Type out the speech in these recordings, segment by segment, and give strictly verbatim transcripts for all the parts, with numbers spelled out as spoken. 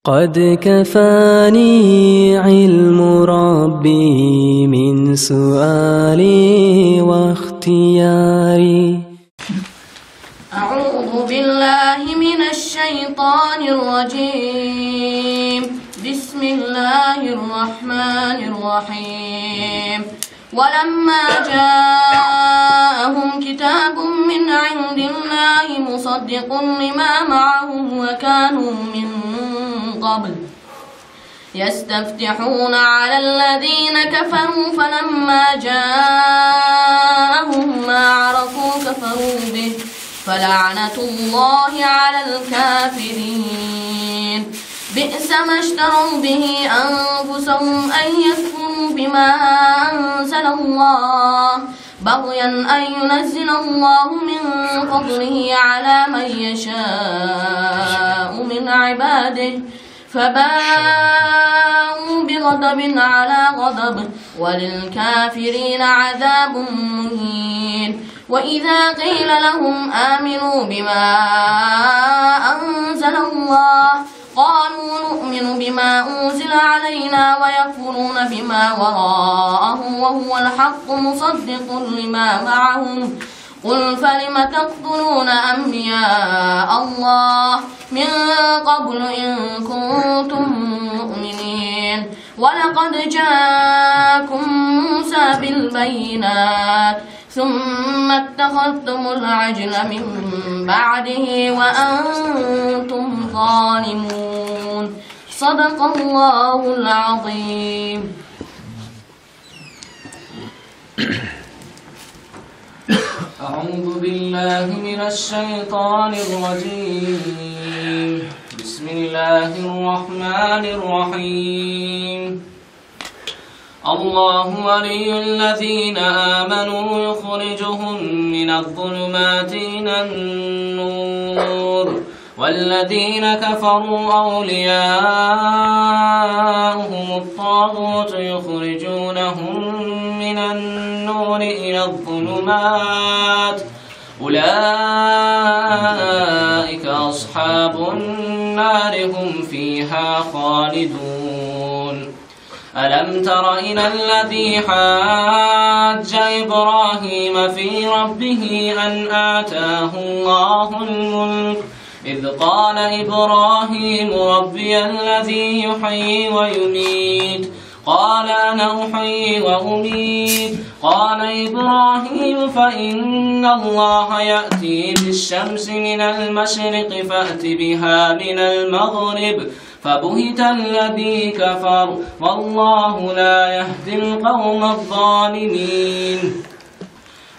قد كفاني علم ربي من سؤالي واختياري. أعوذ بالله من الشيطان الرجيم. بسم الله الرحمن الرحيم. ولما جاءهم كتاب من عند الله مصدق لما معهم وكانوا من قبل يستفتحون على الذين كفروا فلما جاءهم ما عرفوا كفروا به فلعنة الله على الكافرين. بئس ما اشتروا به أنفسهم أن يكفروا بما أنزل الله بغيا أن ينزل الله من فضله على من يشاء من عباده فباءوا بغضب على غضب وللكافرين عذاب مهين. وإذا قيل لهم آمنوا بما أنزل الله قالوا نؤمن بما أنزل علينا ويكفرون بما وراءه وهو الحق مصدق لما معهم قل فلم تقتلون أنبياء الله من قبل إن كنتم مؤمنين ولقد جاءكم موسى بالبينات ثم اتخذتم العجل من بعده وأنتم ظالمون. صدق الله العظيم. أعوذ بالله من الشيطان الرجيم. بسم الله الرحمن الرحيم. الله ولي الذين آمنوا يخرجهم من الظلمات إلى النور والذين كفروا أولياؤهم الطاغوت يخرجونهم من النور إلى الظلمات أولئك أصحاب النار هم فيها خالدون. ألم تر إلى الذي حاج إبراهيم في ربه أن آتاه الله الملك إذ قال إبراهيم ربي الذي يحيي ويميت قال أنا أحيي وأميت قال إبراهيم فإن الله يأتي بالشمس من المشرق فأت بها من المغرب فبهت الذي كفر والله لا يهدي القوم الظالمين.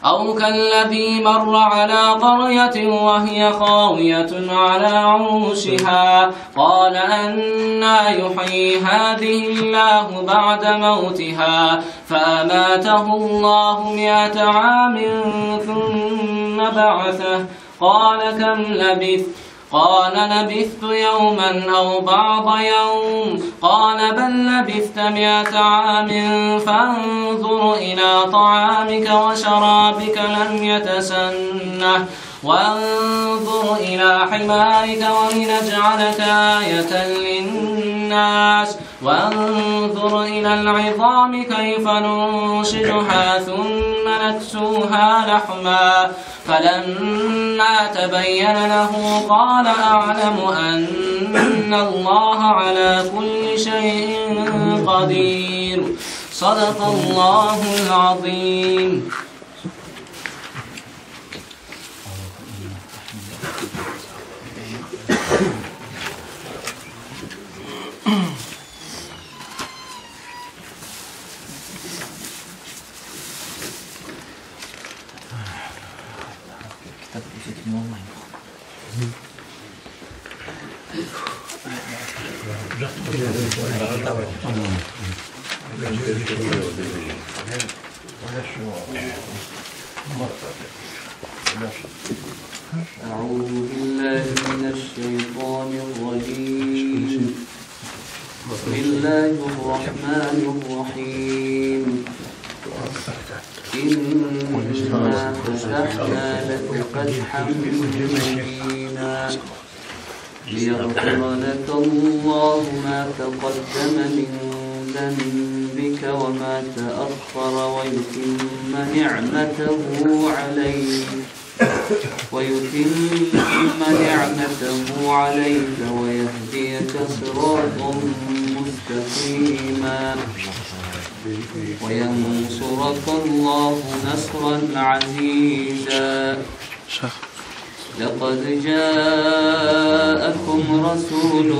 أو كالذي مر على قرية وهي خاوية على عروشها قال أنى يحيي هذه الله بعد موتها فأماته الله مائة عام ثم بعثه قال كم لبثت قال لبثت يوما أو بعض يوم قال بل لبثت مائة عام فانظر إلى طعامك وشرابك لم يتسنه وانظر إلى حمارك ولنجعلك آية للناس وانظر إلى العظام كيف ننشزها ثم نكسوها لحما فلما تبين له قال أعلم أن الله على كل شيء قدير. صدق الله العظيم. أعوذ بالله من الشيطان الرجيم. بسم الله الرحمن الرحيم. إنا فتحنا لك فتحا مبينا. ليغفر لك الله ما تقدم من ذنبك وما تأخر ويتم نعمته عليك، ويتم نعمته عليك ويهديك صراطا مستقيما، وينصرك الله نصرا عزيزا. لقد جاءكم رسول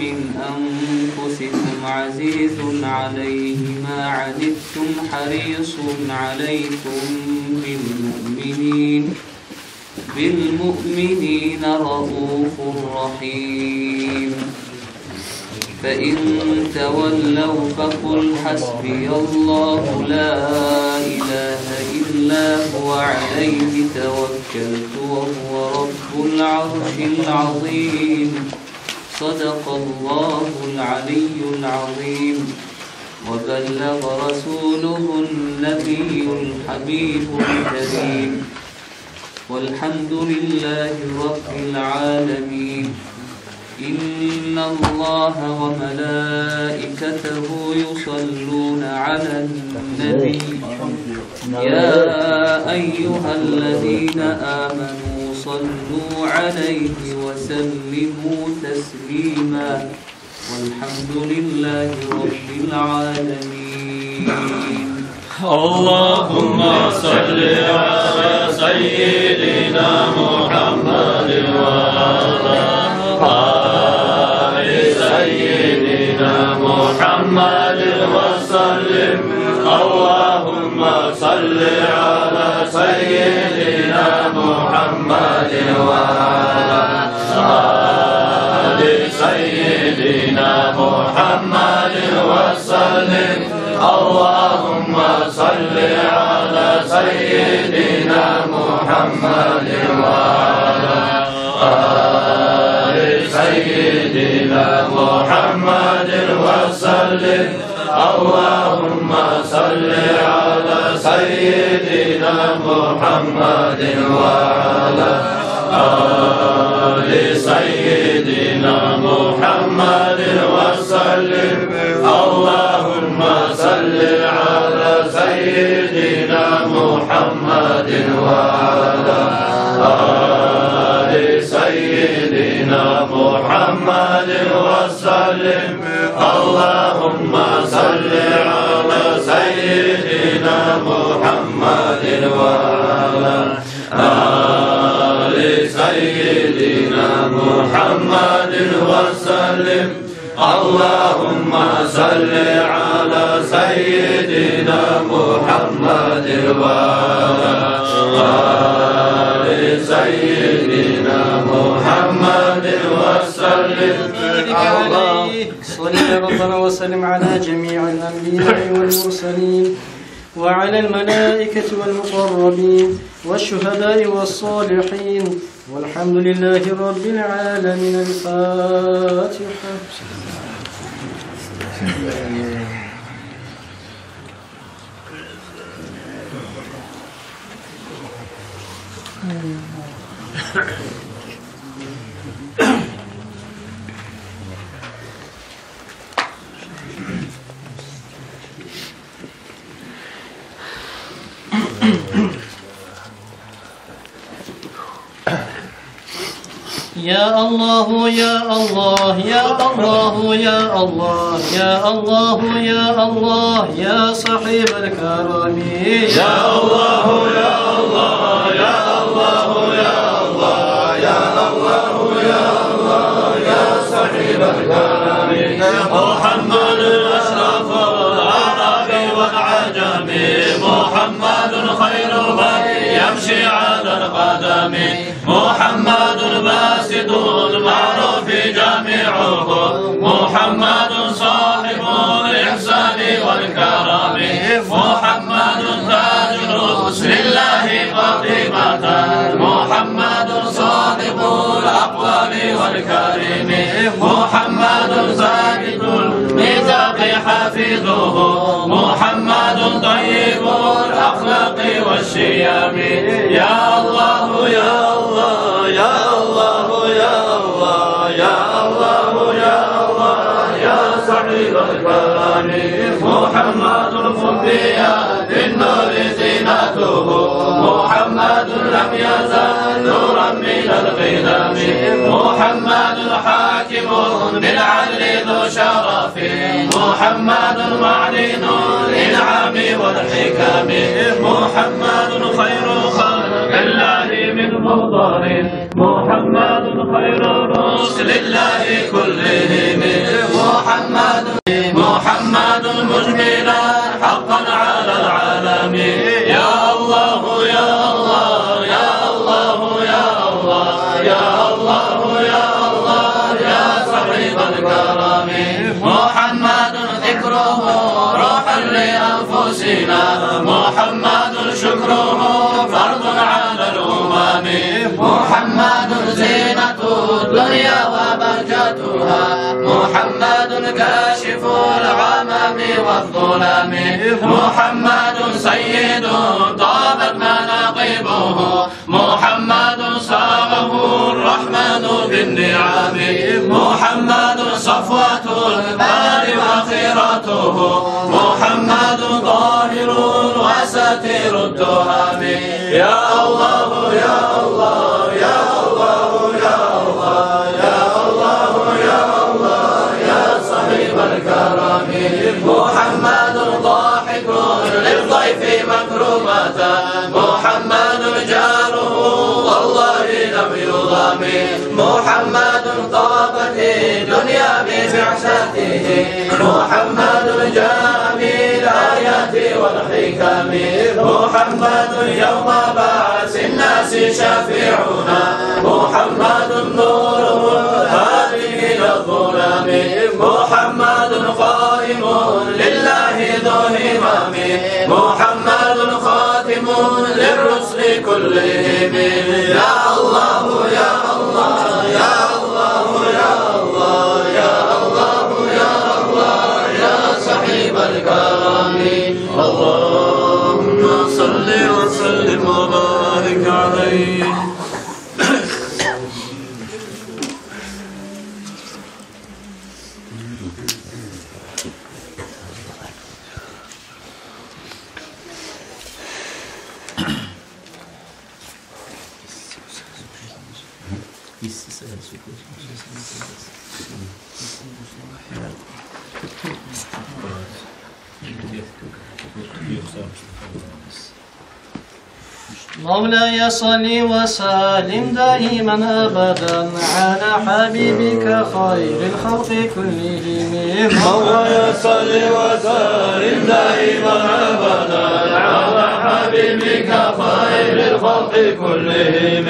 من أنفسكم عزيز عليه ما عنتم حريص عليكم بالمؤمنين، بالمؤمنين رءوف رحيم. فإن تولوا فقل حسبي الله لا إله إلا هو عليه توكلت وهو رب العرش العظيم. صدق الله العلي العظيم. وبلغ رسوله النبي الحبيب الكريم. والحمد لله رب العالمين. إن الله وملائكته يصلون على النبي. يا أيها الذين آمنوا صلوا عليه وسلموا تسليما. والحمد لله رب العالمين. اللهم صل على سيدنا محمد وعلى آل سيدنا محمد وسلم. اللهم صل على سيدنا محمد وعلى آل سيدنا محمد وسلم. اللهم صل على سيدنا محمد وعلى آل سيدنا محمد وسلم. اللهم صل على سيدنا محمد وعلى آل سيدنا محمد وسلم. اللهم صل على سيدنا محمد وعلى آل سيدنا محمد وسلم. اللهم صل على سيدنا محمد وعلى آل سيدنا محمد وسلم. اللهم صل على سيدنا محمد وعلى آل سيدنا محمد وسلم. اللهم صل ربنا وسلم على جميع الأنبياء والمرسلين وعلى الملائكة والمقربين والشهداء والصالحين والحمد لله رب العالمين. الفاتحة. يا الله، يا الله، يا الله، يا الله، يا الله، يا الله، يا صاحب الكرم. يا الله، يا الله، يا الله، يا الله، يا الله، يا الله، يا صاحب الكرم. محمد أشرف العرب والعجم، محمد خير من يمشي على القدم. محمد باسط المعروف جامعه، محمد صاحب الإحسان والكرم، محمد تاج رسل الله فاطمة، محمد صادق الأقوال والكرم، محمد ثابت الميثاق حفيظه، محمد طيب الأخلاق والشيم. يا الله، يا الله، يا الله، يا الله، الكرم. محمد خفيت بالنور زينته، محمد لم يزل نورا من القدم، محمد حاكم بالعدل ذو شرف، محمد معلن الإنعام والحكم، محمد خير خلق الله من مضر، محمد خير رسل الله كلهم، محمد، محمد مجملا حقا على العالم. يا الله، يا الله، يا الله، يا الله، يا الله، يا الله، يا صاحب الكرم. محمد ذكره روح لأنفسنا، محمد شكره فرض على الأمم، محمد زينة الدنيا وبهجتها، محمد كاشف الغمم والظلم، محمد سيد طابت مناقبه، محمد صاغه الرحمن بالنعم، محمد صفوة الباري وخيرته، محمد طاهر وستير التهم. يا الله، يا الله، يا الله، يا الله، يا الله، يا الله، يا صاحب الكرم. محمد ضاحك للضيف مكرمة، محمد جاره والله لم يضم، محمد طابت الدنيا ببعثته، محمد جاء بالآيات والحكم، محمد يوم بعث الناس شفيعنا، محمد نوره هادي إلى الظلم، محمد قائم لله ذو همم، محمد خاتم للرسل كلهم. يا الله، يا الله، يا الله، يا الله، يا الله، يا الله، يا صاحب الكرم. اللهم صل وسلم وبارك عليه. مولاي صل وسلم دائما أبدا على حبيبك خير الخلق كلهم. مولاي صل وسلم دائما أبدا على حبيبك خير الخلق كلهم.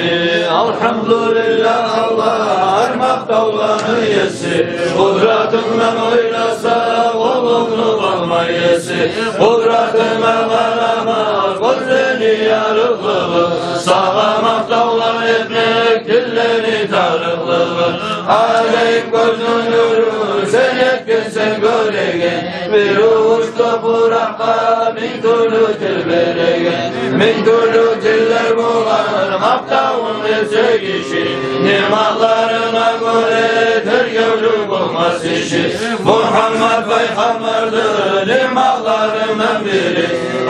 الحمد لله، Аллагь макътавланы еси, къудратынг булан ойласа, къулунгну къалмай эси. Къудратынга къарама, гёзлени ярыкълыгъы, сагъа макътавлар этмек диллени тарыкълыгъы. Ажайып гёзню нюрю сен этгенсен гёреген, бир увуш топуракъгъа минг тюрлю тил береген. Минг тюрлю тиллер булан макътавун этсе киши, ниъматларына гёре тергевлю болмас иши. Мухаммад пайхаммардыр ниъматларындан бири,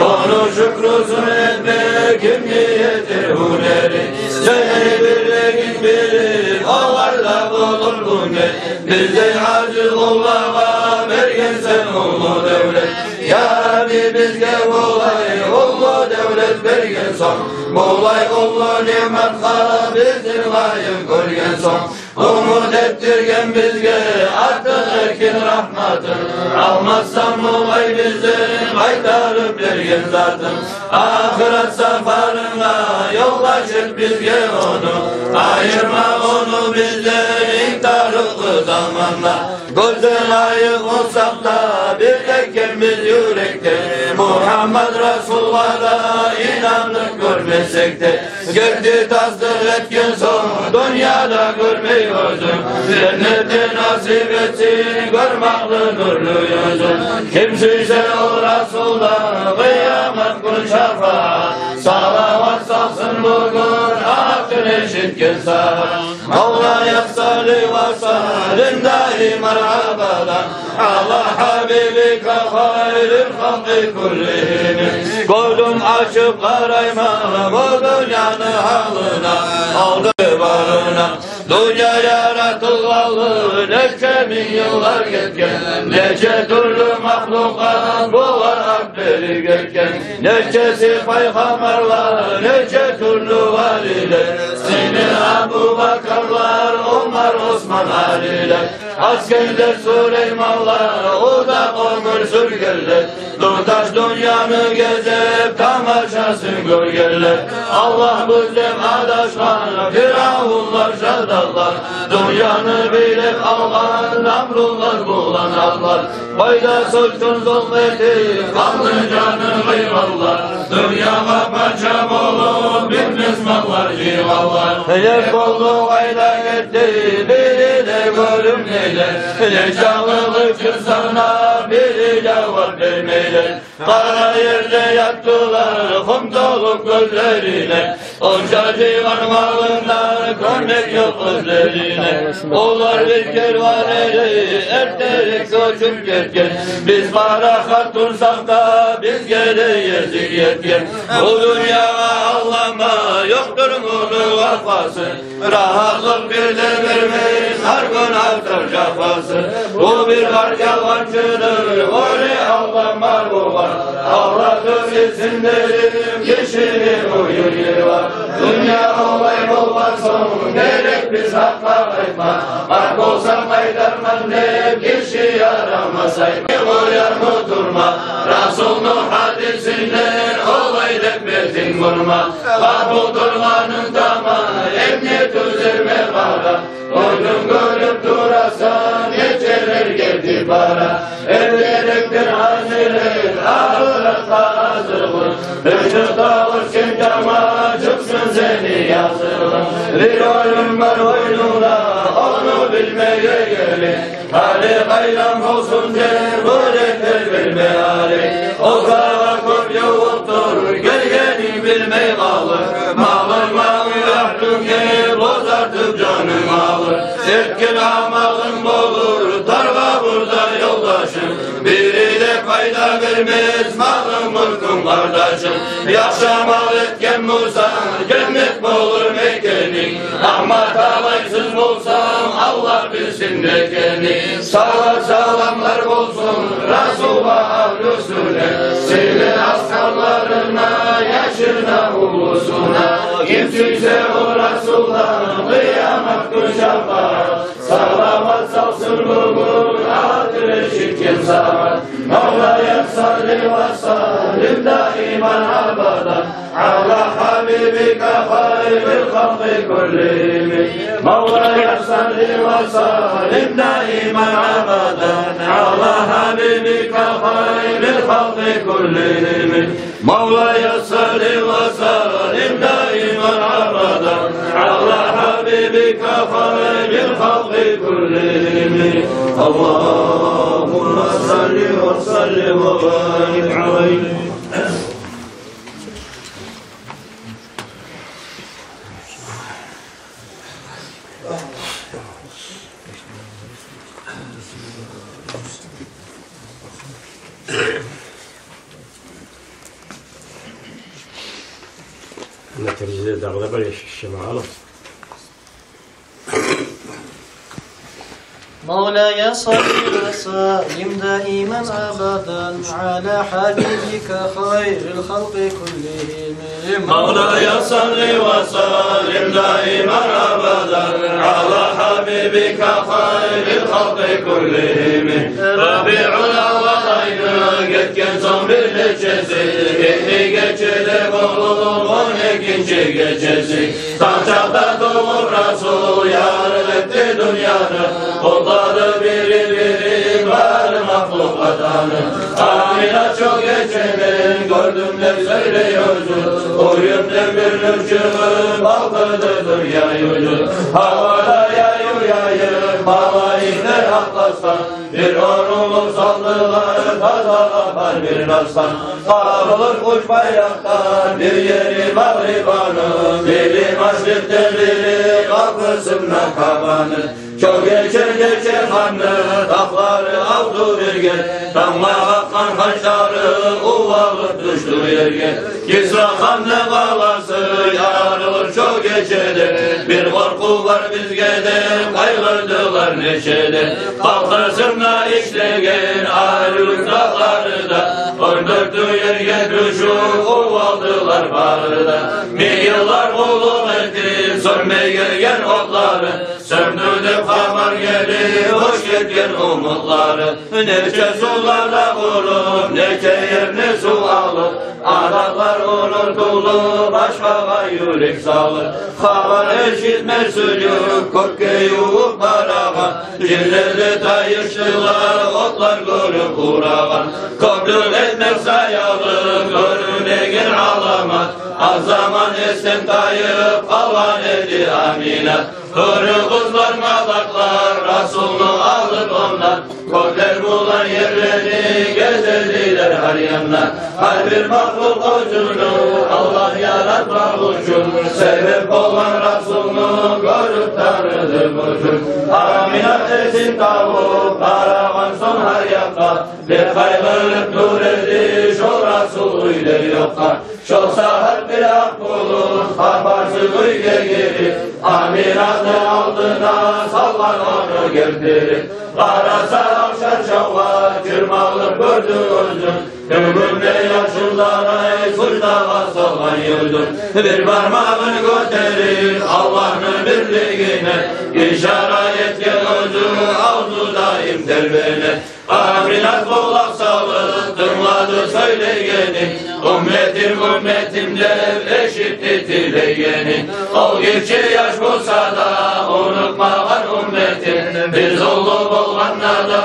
ону шюкрюсюн этмек кимге етер гьюнери. Сени бирлигинг билип, олар да болур гюнге, биздей ажиз къуллагъа бергенсен уллу девлет. Я Рабби, бизге булай уллу девлет берген сонг, булай уллу ниъматгъа бизин лайыкъ гёрген сонг, умут этдирген бизге артыкъ эркин рагьматын, алмассан булай бизден къайтарып берген затын. Ахырат сапарына ёлдаш эт бизге ону, айырма ону бизден инг тарыкълы заманда. Гёзден айыкъ болсакъ да, бир экенбиз юрекде, Мухаммад Расулгъа да инандыкъ гёрмесек де. Герти тасдыкъ этген сонг дюньяда гёрмей оьзюн, женнетде насип этсин гёрмекли нюрлю юзюн. Ким сюйсе о Расулдан къыямат гюн шафагьат, салават салсын бугюн, ахырын эшитген сагьат. مولاي صل وسلم دائما أبدا Ала хьабибика хайрил халкъи куллигьим. Гёзюм ачып къарайман бу дюньяны гьалына. Алда барына. Дюнья яратылгъанлы нече минг йыллар гетген. Нече тюрлю махлукъат булар арт берип гетген. Нечеси пайхаммарлар, нече тюрлю валилер. Сени Абубакарлар, Омар, Осман, Алилер. Аскерлер, Сулейманлар, узакъ оьмюр сюргенлер. Туташ дюньяны гезип, тамашасын гёргенлер. Аллагь бизден адашгъан фиръавунлар, жадаллар. Дюньяны билеп алгъан намрутлар булан аллар. Пайдасы учун зулму этип, халкъны жанын къыйгъанлар. Дюньягъа пача болуп, бир мисманлар жыйгъанлар. Нече болду, къайда гетди, бири де гёрюнмейлер. Нечакъы къычырсанг да, бири жавап бермейлер. Къара ерде ятдылар, хум толуп гёзлерине. Онча жыйгъан малындан кёмек ёкъ оьзлерине. Олар бир керван эди, эртерек гёчюп гетген. Биз парахат турсакъ да, бизге де гезик етген. Бу дюньягъа алданма, ёкъдур муну вакъасы. Рагьатлыкъ бир де бермей, гьар гюн артар жапасы. Бу бир къарт ялгъанчыдыр, оьле алданма бугъар. Алда тюз эсиндедир, гишини уьюн йырлар. Дюнья олай болгъан сонг, герек биз гьакъгъа къайтма. Гьакъ болсам къайтарман деп, гиши ярамас айтма. Къоярмы турма, Расулну гьадисинден олай деп бетинг бурма. Къапу тургъанынг таман, эмни тюзерме къара. Оьзюнг гёрюп турасан, нечелер гетип бара. Эртерекдир гьазирлик, ахыратгъа азыгъын. Бир чыкъ тавуш, сен жамагъат, чыкъсын сени языгъынг. Бир оюн бар ойнунгда, ону билмеге герек. Гьали къайдан болсун деп, оьр этер билме гьали. Озагъа кёп ювукъдур, гелгенин билмей къалып. Малынг, малы, агьлюнге бозартып жанынг алып. Этген амалынг болур, даргъа бурда ёлдашынг. Бири де пайда бермес, малынг, мюлкюнг, къардашынг. Яхшы амал этген болсанг, женнет болур мекенинг. Амма талайсыз болсанг, Аллагь билсин экенинг. Салат-саламлар болсун Расулгъа, агьлюсюне, сыйлы асгьабларына, яшына, уллусуна. Ким сюйсе о Расулдан, къыямат гюн шапаат. Салават салсын бугюн, атыр эшитген сагьат. مولاي صل وسلم دائما أبدا على حبيبك خير الخلق كلهم. مولاي صل وسلم دائما أبدا على حبيبك خير الخلق كلهم. مولاي صل وسلم دائما أبدا على حبيبك خير الخلق كلهم. اللهم صل وسلم وبارك عليه. Муна терезеде дагъы да бар, яшыртма алып. مولاي صل وسلم دائما أبدا على حبيبك خير الخلق كلهم. مولاي صل وسلم دائما أبدا على حبيبك خير الخلق كلهم. Рабиуль-авваль айны гетген сонг бир нечеси, энни гече де болуп он экинчи гечеси. Танг чакъда тувуп Расул ярыкъ этди дюньяны, къутлады бири-бирин бары махлукъ Ватаны. Амина чы гечени гёрдюм деп сёйлей оьзю, уьюмден бир нюр чыгъып балкъыды дюнья юзю. Гьавада яйыв яйып малайиклер атласгъан, бир орунлукъ салдылар таза гьапар бир насгъа. Къабулуп уьч байракъдан, бир ери Магърибаны, бири Машрикъден, бири къапусунда Каъбаны. Шо гече гече ханны тахлары Алды берген, тамгъа къакъгъан ханчлары увалып тюшдю ерге. Кисра ханны къаласы ярылыр шо гечеде. Бир къоркъув бар бизге деп къайгъырдылар нече де. Къалкъысын да ишлеген Алюк таглары да, он дёртю ерге тюшюп увалдылар бары да. Минг йыллар къуллукъ этип сёнмей гелген отлары, сёндю деп хабар гелип, бош гетген умутлары. Нече сувлар да къуруп, нече ерни сув алып, адатлар унутулду, башгъагъа юрек салып. Хабар эшитме сююп, кёкге ювукъ барагъан, жинлер де тайышдылар, отлар гёрюп урагъан. Кёплюк этмек саялы гёрюнеген аламат, аз заман эсден тайып къалгъан эди Аминат. Гёрюп къызлар, малаклар Расулну алып ондан, кёклер булан ерлени гезедилер гьар яндан. Гьар бир махлукъ оьзюню Аллагь яратмакъ учун себеп болгъан Расулну гёрюп, таныдыкъ учун. Аминат эсин тавуп къарагъан сонг гьар якъгъа, бек къайгъырып тура эди шо Расул уьйде ёкъгъа. Шо сагьат бир акъ булут хабарсыз уьйге гирип, Аминатны алдына салгъан ону гелтирип. Къараса, агъ шаршавгъа чырмалып гёрдю оьзюн, тюбюнде яшыллар ай суждагъа салгъан юзюн. Бир бармагъын гётерип, Аллагьны бирлигине ишара этген оьзю, авзу даим тербене. Аминат къулакъ салып тынглады сёйлегенин: «Умметим, умметим», — деп эшитди тилегенин. Ол гиччи яш болса да, унутмагъан умметин, бир зулму болгъанда да,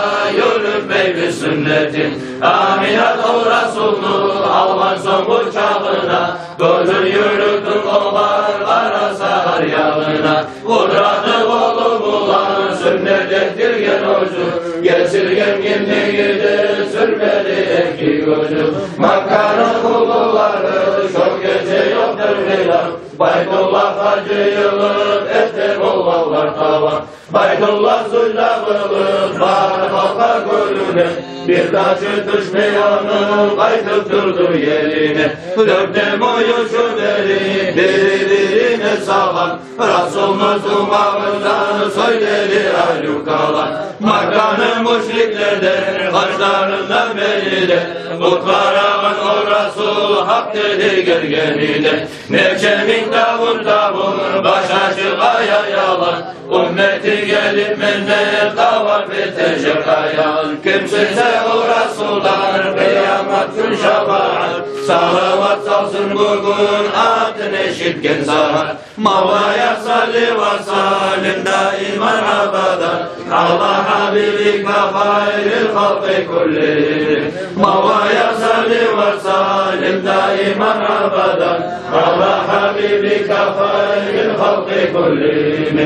юрютмей бир сюннетин. Аминат ол Расулну алгъан сонг къучагъына, гёзюн юрютюп огъар къараса гьар ягъына. Къудраты къолу булан сюннет этдирген оьзю, гесилген гимиги де сюрмели эки гёзю. Макканы уллулары шо гече ёкъдур гъыйлап, Байтуллагьгъа жыйылып, эрте болгъанлар таваф. Байтуллагь сужда къылып, бары халкъгъа гёрюне, бир тажы тюшмей ону, къайтып турду ерине. Дёрт де мююшю берип, бири-бирине салам, Расулну тувмагъындан сёйледи Алюк калам. Макканы мушриклерден, къашларындан бериде, къутгъарагъан о Расул гьакъ деди гелгенине. Нече минг табун-табун, баш ачыкъ, аяк ялан, уммети гелип мен деп таваф этежек аян. Ким сюйсе о Расулдан къыямат гюн шафагьат, салават салсын бугюн атын эшитген сагьат. مولاي صل وسلم دائما أبدا على حبيبك خير الخلق كلهم. مولاي صل وسلم دائما أبدا على حبيبك خير الخلق كلهم.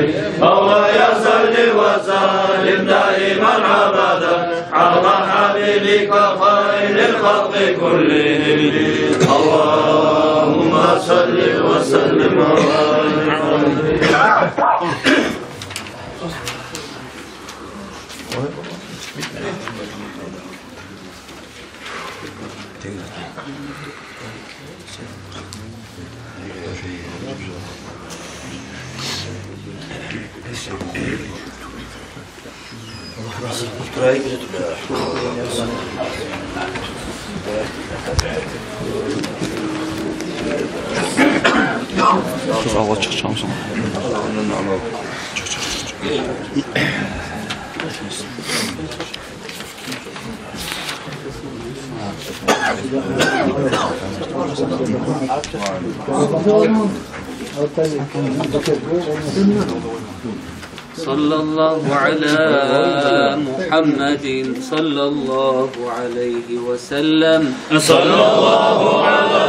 مولاي صل وسلم دائما أبدا على حبيبك خير الخلق كلهم. اللهم صل وسلم وبارك عليه. Сорав чыкъгъан сонг. Чыкъ, чыкъ, чыкъ, чыкъ. صلى الله على محمد صلى الله عليه وسلم. صلى الله على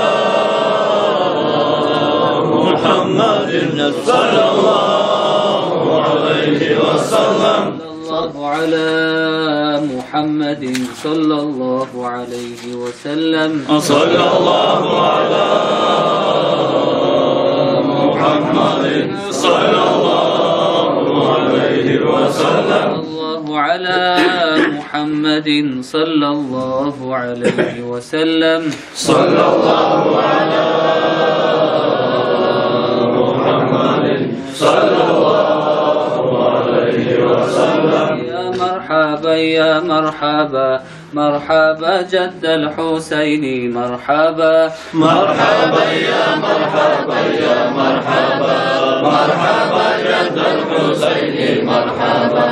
محمد صلى الله عليه وسلم. صلى الله على محمد صلى الله عليه وسلم. صلى الله على محمد صلى الله عليه وسلم. صلى الله على على محمد صلى الله عليه وسلم. صلى الله على محمد صلى الله عليه وسلم. يا مرحبا، يا مرحبا، مرحبا جد الحسين، مرحبا. مرحبا يا مرحبا يا مرحبا، مرحبا جد الحسين، مرحبا.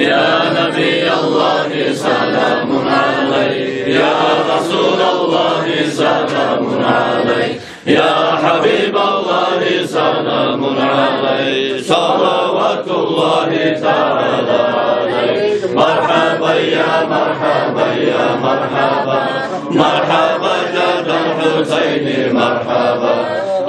يا نبي الله سلام عليك، يا رسول الله سلام عليك، يا حبيب الله سلام عليك، صلوات الله تعالى عليك. مرحبا يا مرحبا يا مرحبا، مرحبا جد الحسين، مرحبا.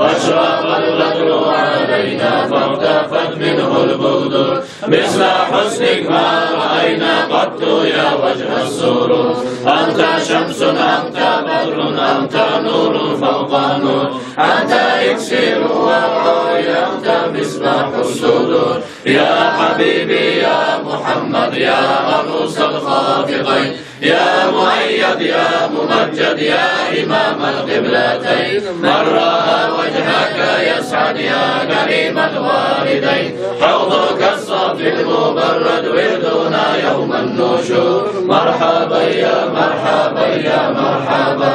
أشرق البدر علينا فارتفت منه البدور، مثل حسنك ما رأينا قط يا وجه السرور. أنت شمس، أنت بدر، أنت نور فوق نور، أنت إكسير وعيون، أنت مصباح الصدور. يا حبيبي يا محمد، يا عروس الخافقين، يا مؤيد، يا ممجد، يا إمام القبلتين. من رأى وجهك يسعد، يا كريم الوالدين. حوضك الصافي المبرد وردنا يوم النشور. مرحبا يا مرحبا يا مرحبا،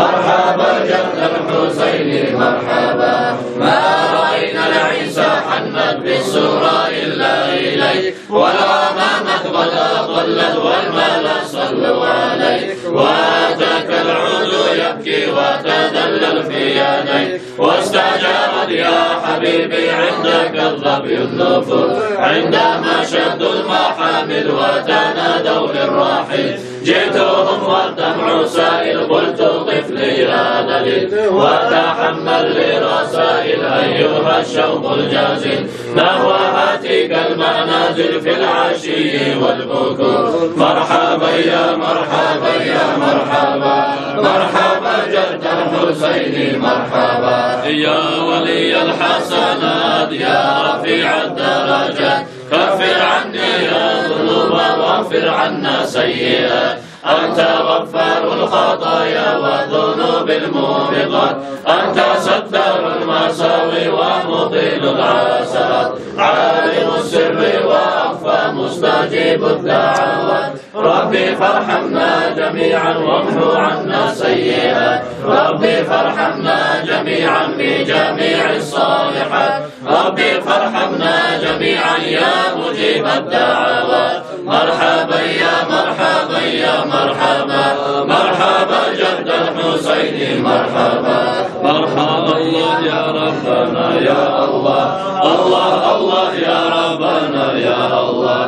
مرحبا جد الحسين، مرحبا. ما رأينا العيسى حنت بالسرى إلا إليك، والغمامة قد أقلت والملا صلوا عليك، وأتاك العود يبكي وتذلل في يديك، واستجارت يا حبيبي عندك الظبي النفور، عندما شدوا المحامل وتنادوا للرحيل. جئتهم والدمع سائل، قلت قف لي يا دليل، وتحمل لي رسائل أيها الشوق الجزيل، نحو هاتيك المنازل في العشي والبكور. مرحبا يا مرحبا يا مرحبا، مرحبا جد الحسين، مرحبا. يا ولي الحسنات، يا رفيع الدرجات، كفر عني يا ذنوب واغفر عنا سيئات. أنت غفار الخطايا والذنوب الموبقات، أنت ستار المساوي ومبطل العثرات، عالم السر وأخفى مستجيب الدعوات. ربي فارحمنا جميعا وامحو عنا سيئات، ربي فارحمنا جميعا بجميع الصالحات. ربي فارحمنا جميعا يا مجيب الدعوات. مرحبا يا مرحبا يا مرحبا، مرحبا جد الحسين، مرحبا. مرحبا الله يا ربنا يا الله، الله الله يا ربنا يا الله،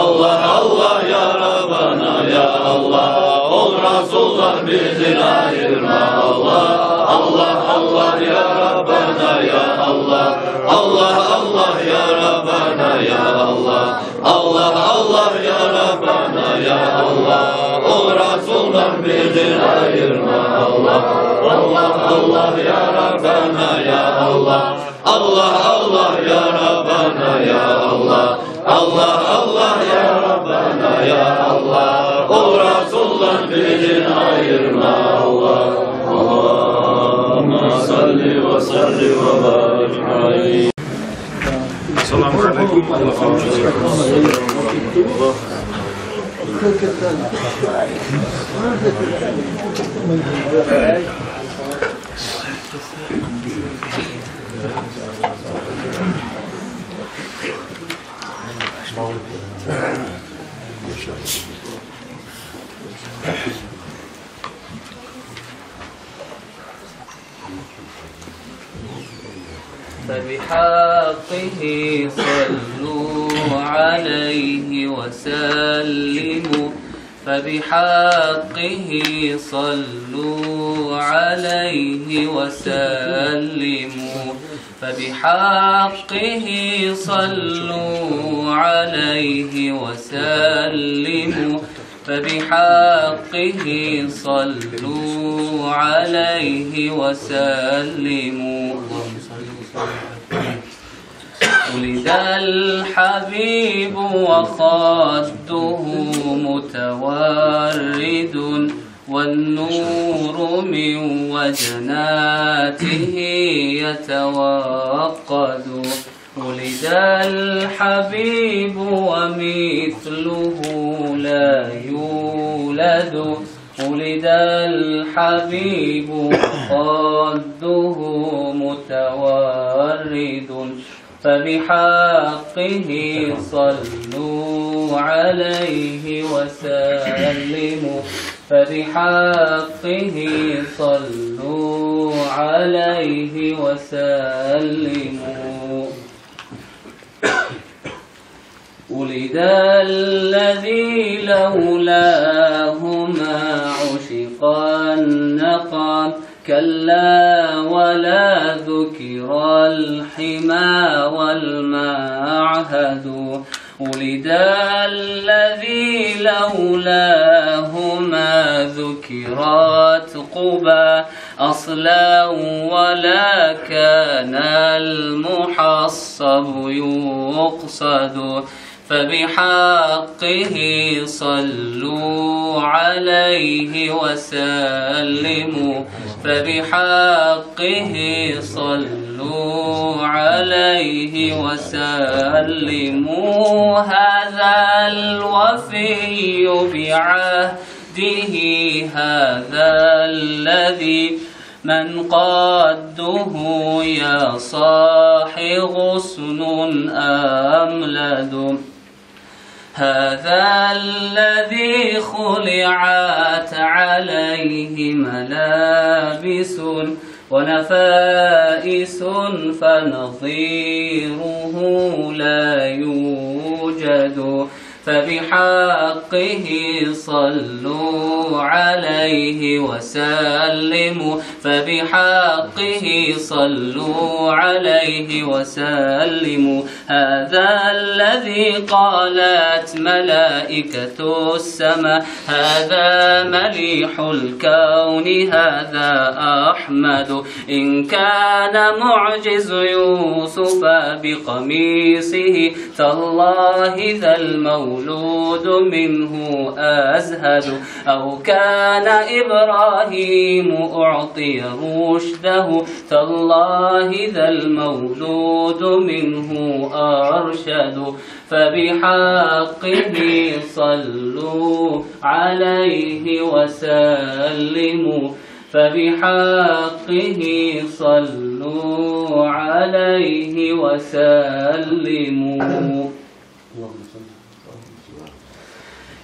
الله الله يا ربنا يا الله. Ol Расулдан бизин айырма, Аллагь, Аллагь, Аллагь я Раббана я Аллагь, Аллагь, Аллагь я Раббана я Аллагь, Аллагь, Аллагь я Раббана я Аллагь. Ol Расулдан бизин айырма, Аллагь, Аллагь, Аллагь я Раббана я Аллагь, Аллагь, Аллагь я Раббана я Аллагь, Аллагь, Аллагь я Раббана я Аллагь. Ol Расулдан бизин айырма, Аллагь. Аллагьумма салли ва саллим ва барик алайгьи. Ассаламу алейкум. فبحقه صلوا عليه وسلموا، فبحقه صلوا عليه وسلموا، فبحقه صلوا عليه وسلموا، فبحقه صلوا عليه وسلموا. ولد الحبيب وخده متورد، والنور من وجناته يتوقد. ولد الحبيب ومثله لا يولد، ولد الحبيب وخده متورد، فبحقه صلوا عليه وسلموا، فبحقه صلوا عليه وسلموا. ولد الذي لولاه ما عشق النقد، كلا ولا ذكر الحمى والمعهد. ولد الذي لولاه ما ذكرت قبى أصلا، ولا كان المحصب يقصد. فبحقه صلوا عليه وسلموا، فبحقه صلوا عليه وسلموا. هذا الوفي بعهده، هذا الذي من قده يا صاح غصن أملد. هذا الذي خلعت عليه ملابس ونفائس، فنظيره لا يوجد. فبحقه صلوا عليه وسلموا، فبحقه صلوا عليه وسلموا. هذا الذي قالت ملائكة السماء: هذا مليح الكون، هذا أحمد. إن كان معجز يوسف بقميصه، تالله ذا المولود منه أزهد. أو كان إبراهيم أعطي رشده، تالله ذا المولود منه أرشد. فبحقه صلوا عليه وسلموا، فبحقه صلوا عليه وسلموا. اللهم صل.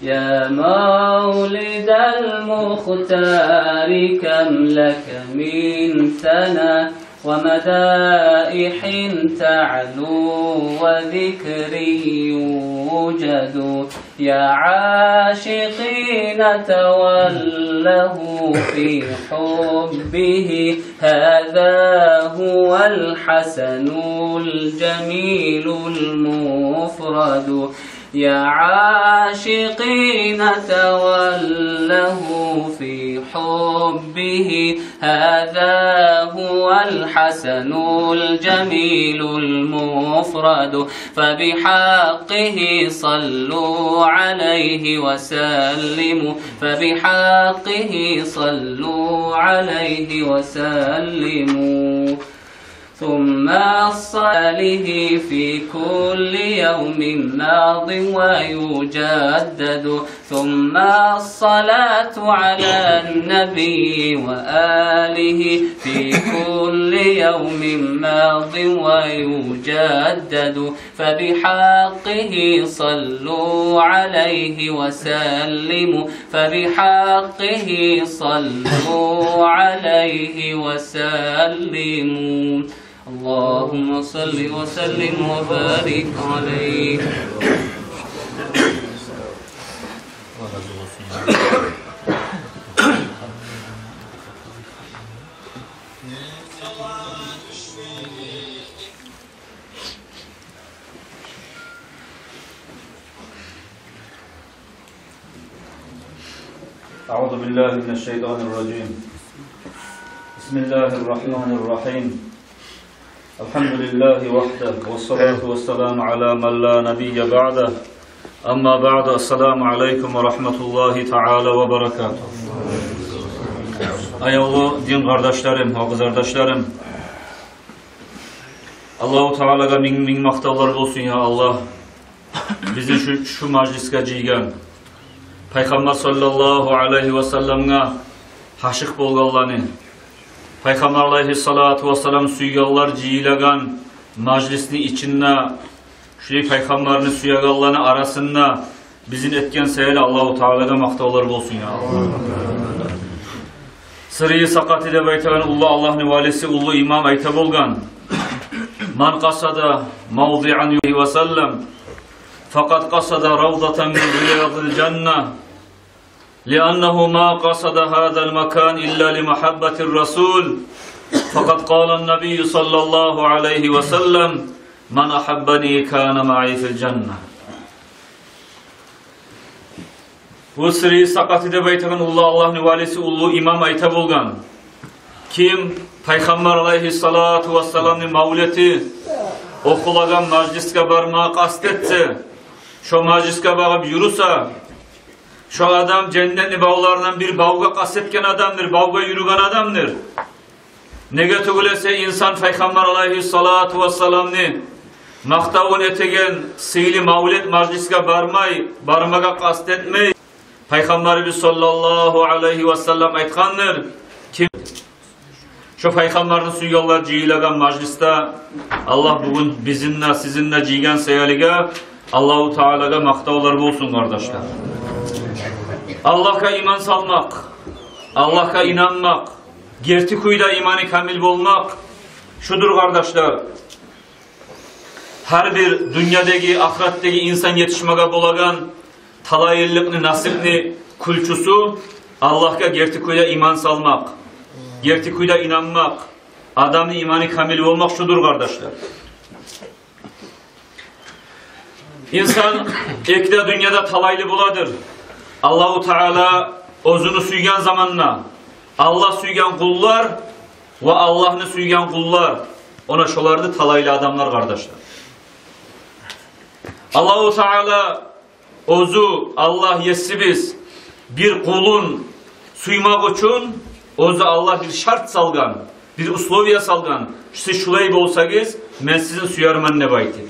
يا مولد المختار، كم لك من ثناء ومدائح تعلو وذكر يوجد. يا عاشقين تولوا في حبه، هذا هو الحسن الجميل المفرد. يا عاشقين تولوا في حبه، هذا هو الحسن الجميل المفرد. فبحقه صلوا عليه وسلموا، فبحقه صلوا عليه وسلموا. ثم الصلاة عليه في كل يوم ماض ويجدد. ثم الصلاة على النبي وآله في كل يوم ماض ويجدد. فبحقه صلوا عليه وسلموا، فبحقه صلوا عليه وسلموا. اللهم صل وسلم وبارك عليه. أعوذ بالله من الشيطان الرجيم. بسم الله الرحمن الرحيم. الحمد لله وحده، والصلاة والسلام على من لا نبي بعده. أما بعد، السلام عليكم ورحمة الله تعالى وبركاته. Аявлу дин къардашларым ва къызардашларым, Аллагьу Таалагъа минг-минг макътавлар болсун, я Аллагь. Бизин шу, шу мажлисге жыйгъан, Пайхаммар саллаллагьу алайгьи васалламгъа гьашыкъ болгъанланы, Пайхаммар алайгьиссалату вассалам сюйгенлер жыйылагъан мажлисни ичинде, шулай Пайхаммарны сюегенлени арасында бизин этген саялы Аллагьу Таалагъа макътавлар болсун, я Аллагь. Сыры Сакъати деп айтагъан уллу Аллагьны валиси, уллу имам айта болгъан: من قصد موضعا يحبه وسلم فقد قصد روضة من رياض الجنة، لأنه ما قصد هذا المكان إلا لمحبة الرسول، فقد قال النبي صلى الله عليه وسلم: من أحبني كان معي في الجنة. Бу Сыры Сакъати деп айтагъан уллу Аллагьны валиси, уллу имам айта болгъан: ким Пайхаммар алайгьиссалату вассаламны мавлети охулагъан мажлисге бармагъа къаст этсе, шо мажлисге багъып юрюсе, шо адам женнетни бавларындан бир бавгъа къаст этген адамдыр, бавгъа юрюген адамдыр. Неге тюгюл эсе, инсан Пайхаммар алайгьиссалату вассаламны макътавун этеген сыйлы мавлет мажлисге бармай, бармагъа къаст этмей, Пайхаммарыбыз саллаллагьу алайгьи васаллам айтгъандыр: ким шо Пайхаммарны сюйгенлер жыйылагъан мажлисде, Аллагь бугюн бизин де, сизин де жыйгъан саялыгъа Аллагьу Таалагъа макътавлар болсун, къардашлар. Аллагьгъа иман салмакъ, Аллагьгъа инанмакъ, герти кюйде иманы камил болмакъ шудур, къардашлар, гьар бир дюньядагъы, ахыратдагъы инсан етишмеге болагъан талайлылыкъны, насипни кюлчюсю Аллагьгъа герти кюйде иман салмакъ, герти кюйде инанмакъ, адамны иманы камил болмакъ шудур, къардашлар. Инсан эки де дюньяда талайлы боладыр. Аллагьу Таала оьзюню сюйген заманда, Аллагь сюйген къуллар ва Аллагьны сюйген къуллар, она шоларды талайлы адамлар, къардашлар. Аллагьу Таала оьзю, Аллагь есибиз, бир къулун сюймек учун оьзю Аллагь бир шарт салгъан, бир условия салгъан: «Сиз шулай болсагъыз, мен сизин сюермен», — деп айтып.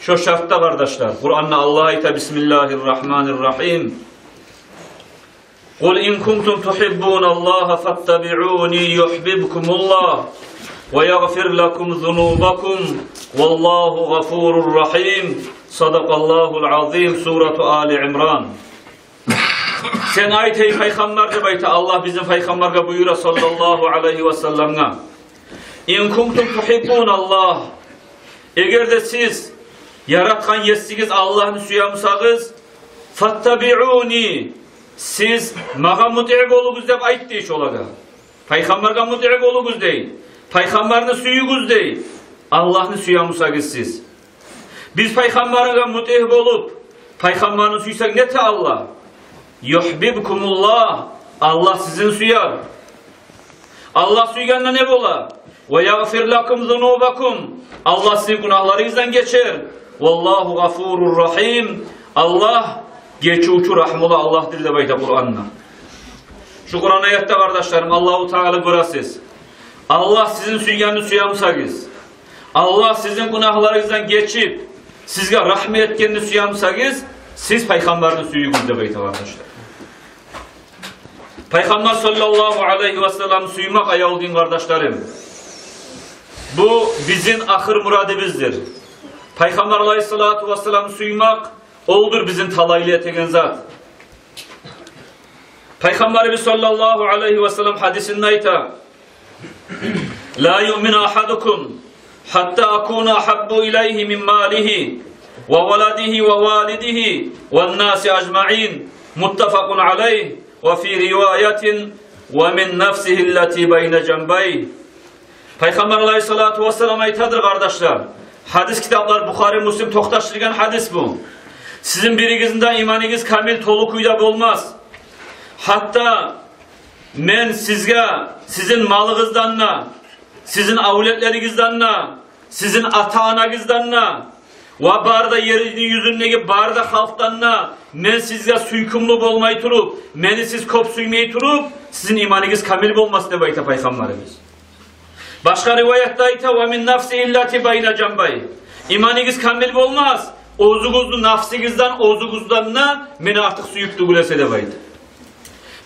Шо шартда, къардашлар, Къуранда Аллагь айта: بسم الله الرحمن الرحيم. قل إن كنتم تحبون الله فاتبعوني يحببكم الله ويغفر لكم ذنوبكم والله غفور رحيم. صدق الله العظيم. Сурат Али Имран. Сен айт, гьей Пайхаммар, деп айта Аллагь бизин Пайхаммаргъа, буюра саллаллагьу алайгьи васалламгъа: إن كنتم تحبون الله, эгер де сиз яратгъан есигиз Аллагьны сюе бусагъыз, فاتبعوني, сиз магъа мутигь болугъуз деп айт дей шолагъа. Пайхаммаргъа мутигь болугъуз дей. Пайхаммарны сююгюз дей, Аллагьны сюе бусагъыз сиз. Биз Пайхаммаргъа мутигь болуп, Пайхаммарны сюйсек, не эте Аллагь? يحببكم الله, Аллагь сизин сюер. Аллагь сюйгенде не бола? ويغفر لكم ذنوبكم, Аллагь сизин гюнагьларыгъыздан гечер. والله غفور رحيم, Аллагь гечивчю, рагьмулу Аллагьдыр деп айта Къуранда. Шу Къуран аятда, къардашларым, Аллагьу Таала, гёресиз, Аллагь сизин сюйгенни сюе бусагъыз, Аллагь сизин гюнагьларыгъыздан гечип, сизге рагьму этгенни сюе бусагъыз, сиз Пайхаммарны сююгюз деп айта, къардашлар. Пайхаммар саллаллагьу алайгьи васалламны сюймек, аявлу дин къардашларым, бу бизин ахыр мурадыбыздыр. Пайхаммар алайгьиссалату васалламны сюймек, олдур бизин талайлы этеген зат. Пайхаммарыбыз саллаллагьу алайгьи васаллам гьадисинде айта: لا يؤمن أحدكم حتى أكون أحب إليه من ماله وولده ووالده والناس أجمعين. متفق عليه. وفي رواية: ومن نفسه التي بين جنبيه. Пайхаммар алайгьиссалату васаллам айтадыр, къардашлар. Гьадис китаплар, Бухари, Муслим токъташдыргъан гьадис бу. Сизин биригизни де иманыгъыз камил, толу кюйде болмас. Гьатта мен сизге сизин малыгъыздан да, Сизин авлетлеригизден де, сизин ата-анагъыздан да, ва бары да ерни юзюндеги бары да халкъдан да мен сизге сюйкюмлю болмай туруп, мени сиз кёп сюймей туруп, сизин иманыгъыз камил болмас деп айта Пайхаммарыбыз. Башгъа риваятда айта: «Ва мин нафсигьи ллати байна жанбайгьи». Иманыгъыз камил болмас, оьзюгюзню нафсыгъыздан, оьзюгюзден де мени артыкъ сююп тюгюл эсе деп айта.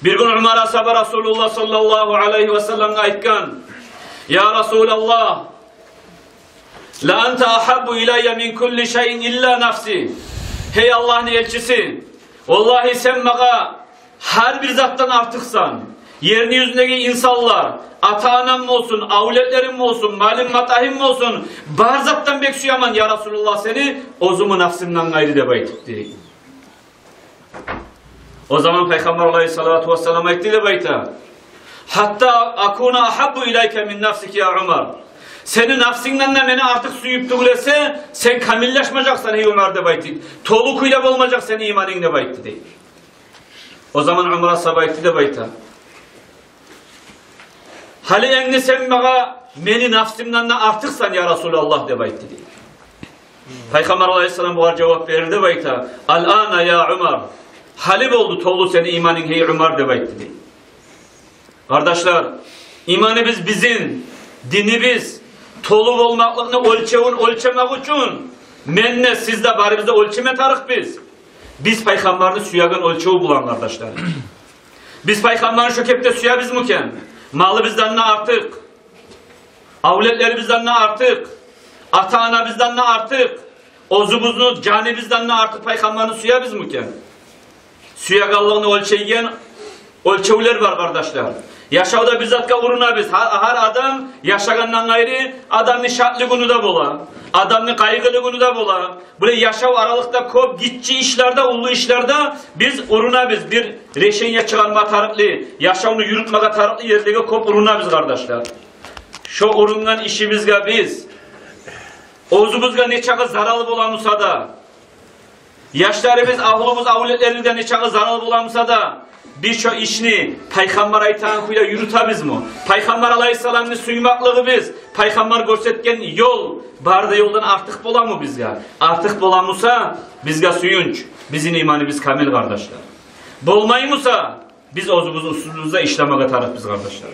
Бир гюн Умар асгьаба Расулуллагь саллаллагьу алайгьи ва салламгъа айтгъан: «Я Расулаллагь, ла анта агьаббу илаййа мин кулли шайин илла нафси». Гьей Аллагьны элчиси, валлагьи, сен магъа гьар бир затдан артыкъсан. Ерни юзюндеги инсанлар, ата-анам болсун, авлетлерим болсун, малым-матагьым болсун, бар затдан бек сюемен, я Расулуллагь, сени, оьзюмню нафсымдан къайры, деп айтып дей. О заман Пайхаммар алайгьиссалату вассалам айтды деп айта: «Гьатта акуна агьаббу илайка мин нафсика, я Умар». Сени нафсынгдан да мени артыкъ сююп тюгюл эсе, сен камиллешмежексен, гьей Умар, деп айтды. Толу кюйде болмажакъ сени иманынг, деп айтды дей. О заман Умар асгьаба айтды деп айта: «Гьали энни сен магъа мени нафсымдан да артыкъсан, я Расулаллагь», — деп айтды дей. Пайхаммар алайгьиссалам бугъар жавап берир деп айта: «Ал-ана, я Умар». Гьали болду толу сени иманынг, гьей Умар, деп айтды дей. Къардашлар, иманыбыз бизин, динибиз толу болмакълыкъны оьлчевюн оьлчемек учун мен де, сиз де барыбыз да оьлчеме тарыкъбыз. Биз Пайхаммарны сюеген оьлчев булан, къардашлар. Биз Пайхаммарны шо кепде сюебизми экен? Малыбыздан да артыкъ, авлетлерибизден де артыкъ, ата-анабыздан да артыкъ, оьзюбюзню жаныбыздан да артыкъ Пайхаммарны сюебизми экен? Сюегенлигин оьлчейген оьлчевлер бар, къардашлар. Яшавда бир затгъа урунабыз. Гьар, гьар адам яшагъандан къайры адамны шатлы гюню де бола, адамны къайгъылы гюню де бола. Булай яшав аралыкъда кёп гиччи ишлерде, уллу ишлерде биз урунабыз, бир решение чыгъарма тарыкълы, яшавну юрютмеге тарыкълы ерлеге кёп урунабыз, къардашлар. Шо урунгъан ишибизге биз, оьзюбюзге нечакъы зарал бола буса да, яшларыбыз, агьлюбюз, авлетлерибизге нечакъы зарал бола буса да, биз шо ишни Пайхаммар айтагъан кюйде юрютебизми? Пайхаммар алайгьиссаламны сюймеклигибиз, Пайхаммар гёрсетген ёл бары да ёлдан артыкъ боламы бизге? Артыкъ бола буса, бизге сююнч, бизин иманыбыз камил, къардашлар. Болмай буса, биз оьзюбюз уьстюбюзде ишлемеге тарыкъбыз, къардашлар.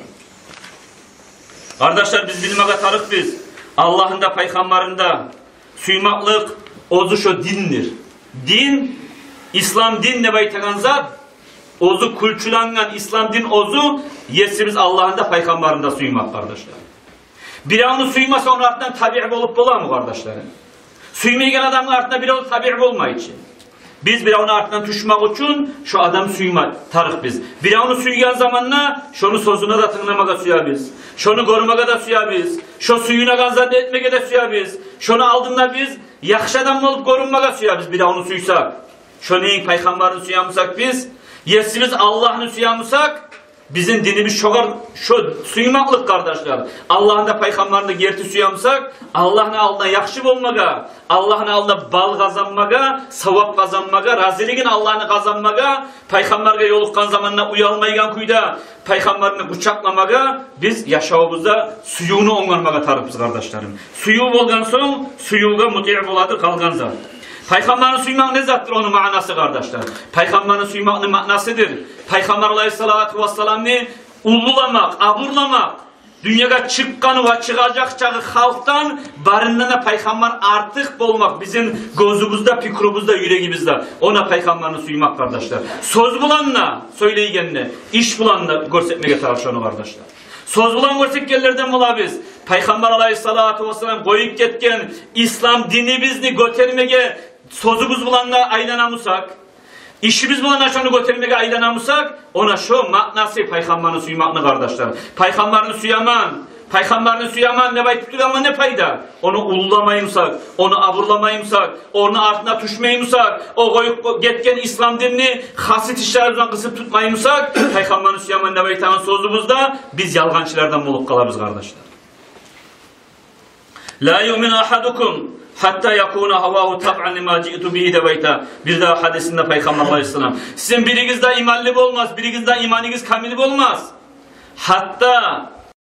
Къардашлар, биз билмеге тарыкъбыз, Аллагьны да, Пайхаммарны да сюймеклик оьзю шо диндир. Дин, ислам дин деп айтагъан зат, оьзю кюлчюленген ислам дин оьзю, есибиз Аллагьны да, Пайхаммарны да сюймек, къардашлар. Биревню сюймесе, ону артындан табиъ болуп боламы, къардашларым? Сюймейген адамны артындан бирев табиъ болмай чы. Биз биревню артындан тюшмек учун шо адамны сюйме тарыкъбыз. Биревню сюйген заманда шону сёзюне де тынгламагъа сюебиз. Шону гёрмеге де сюебиз. Шо сююнеген затны этмеге де сюебиз. Шону алдында биз яхшы адам болуп гёрюнмеге сюебиз, биревню сюйсек. Шону йимик Пайхаммарны сюе бусакъ биз, есибиз Аллагьны сюе бусакъ, бизин динибиз шогъар, шо сюймеклик, къардашлар. Аллагьны да, Пайхаммарны да герти сюе бусакъ, Аллагьны алдына яхшы болмагъа, Аллагьны алдына бал къазанмагъа, савап къазанмагъа, разилигин Аллагьны къазанмагъа, Пайхаммаргъа ёлукъгъан заманда уялмайгъан кюйде Пайхаммарны къучакъламагъа, биз яшавубузда сюювню онгармагъа тарыкъбыз, къардашларым. Сююв болгъан сонг, сюювге мутиъ боладыр къалгъан зат. Пайхаммарны сюймек не затдыр, ону маънасы, къардашлар? Пайхаммарны сюймекни маънасыдыр Пайхаммар алайгьиссалату вассаламны уллуламакъ, абурламакъ, дюньягъа чыкъгъаны ва чыгъажакъ чагъы халкъдан барындан да Пайхаммар артыкъ болмакъ бизин гёзюбюзде, пикрубузда, юрегибизде. О да Пайхаммарны сюймек, къардашлар. Сёз булан да, сёйлейгенде, иш булан да гёрсетмеге тарыкъ шону, къардашлар. Сёз булан гёрсетгенлерден болабыз. Пайхаммар алайгьиссалату вассалам къоюп гетген ислам динибизни гётермеге сёзюбюз булан да айлана бусакъ, ишибиз булан да шону гётермеге айлана бусакъ, о да шо маънасы Пайхаммарны сюймекни, къардашлар. Пайхаммарны сюемен, Пайхаммарны сюемен деп айтып тургъандан не пайда? Ону уллуламай бусакъ, ону абурламай бусакъ, ону артына тюшмей бусакъ, о къоюп гетген ислам динни хасит ишлерибизден къысып тутмай бусакъ, Пайхаммарны сюемен деп айтагъан сёзюбюзде биз ялгъанчылардан болуп къалабыз, къардашлар. «Ла юъмину агьадукум гьатта якуна гьавагьу табъан лима жиъту бигьи», — деп айта бирдагъы гьадисинде Пайхаммар алайгьиссалам. Сизин биригиз де иманлы болмас, биригиз де иманыгъыз камил болмас. Гьатта